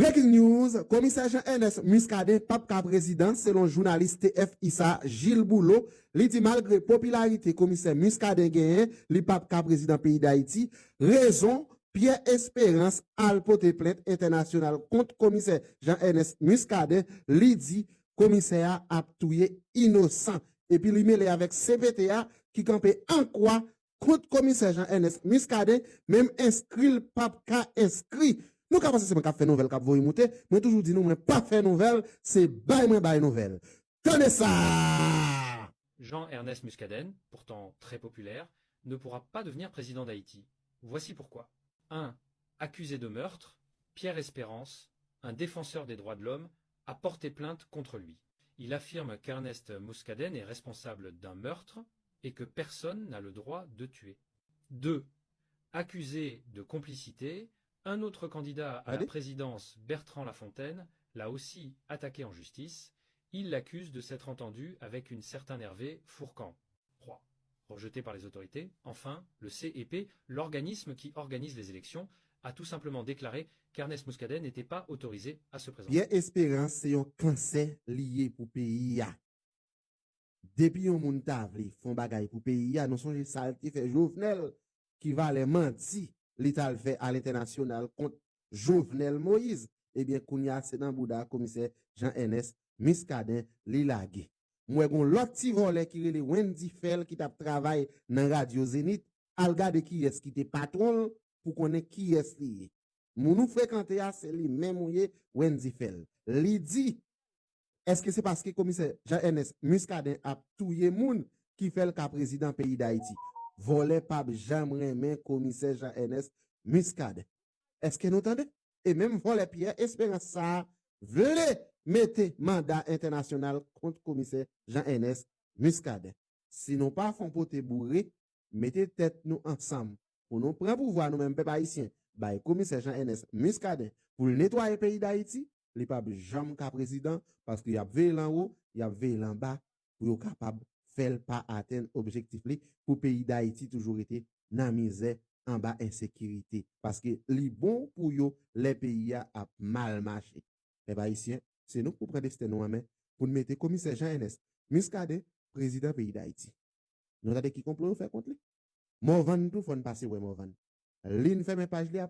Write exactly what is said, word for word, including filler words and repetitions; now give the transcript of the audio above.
Breaking news, Komisè Jean Ernest Muscadin p ap ka prezidan, selon jounalis T F I sa, Gilles Boulo. Li di malgre popilarite Komisè Muscadin genyen, li p ap ka prezidan peyi Dayiti. Rezon, Pierre Espérance al pote plent entènasyonal kont Komisè Jean Ernest Muscadin. Li di Komisè a ap touye inosan. Epi li mele avèk C P T a ki kanpe an kwa kont Komisè Jean Ernest Muscadin, menm enskri l p ap ka enskri. Nou ka panse se mwen k ap fè nouvèl k ap voye moute, mwen toujou di nou mwen pa fè nouvèl, se bay mwen bay nouvèl. Tande sa! Jean Ernest Muscadin, pourtant très populaire, ne pourra pas devenir président d'Haïti. Voici pourquoi. Un. Accusé de meurtre, Pierre Espérance, un défenseur des droits de l'homme, a porté plainte contre lui. Il affirme qu'Ernest Muscadin est responsable d'un meurtre et que personne n'a le droit de tuer. Deux. Accusé de complicité, un autre candidat à la présidence, Bertrand Lafontaine, l'a aussi attaqué en justice. Il l'accuse de s'être entendu avec une certaine Hervé Fourcand. Trois. Rejeté par les autorités, enfin, le C E P, l'organisme qui organise les élections, a tout simplement déclaré qu'Ernest Muscadin n'était pas autorisé à se présenter. Pierre Espérance se yon kansè li ye pou peyi a. Depi yon moun ta vle fè yon bagay pou peyi a, nou sonje sa l te fè Jovenel, ki valè manti li t al fè alentènasyonal kont Jovenel Moïse. Ebyen, kounye a se nan bouda Komisè Jean Ernest Muscadin li lage. M wè gon lòt ti vòlè ki rele Wendy Phèl ki t ap travay nan Radyo Zenith. Al gade kiyès ki te patwon l pou konnen kiyès li ye. Moun ou frekante a se li menm ou ye, Wendy Phèl. Li di, èske se paske Komisè Jean Ernest Muscadin ap touye moun ki fè l ka prezidan peyi Dayiti? Vòlè p ap janm renmen Komisè Jean Ernest Muscadin. Èske nou tande? E menm vòlè Pierre Espérance sa a vle mete manda entènasyonal kont Komisè Jean Ernest Muscadin. Si nou pa fon pote boure, mete tèt nou ansanm pou nou pran pouvwa nou menm pèp ayisyen, bay Komisè Jean Ernest Muscadin pou l netwaye peyi Dayiti, li p ap janm ka prezidan paske y ap veye l anwo, y ap veye l anba pou yo kapab fè l pa atenn objektif li pou peyi Dayiti toujou rete nan mizè anba ensekirite. Paske li bon pou yo lè peyi a ap mal mache. Pèp ayisyen, se nou k pou pran desten nou an men pou n mete Komisè Jean Ernest Muscadin prezidan peyi Dayiti. Nou tande ki konplo yo fè kont li? Morvan tou fò n pase wè Morvan. Li n fèmen paj li a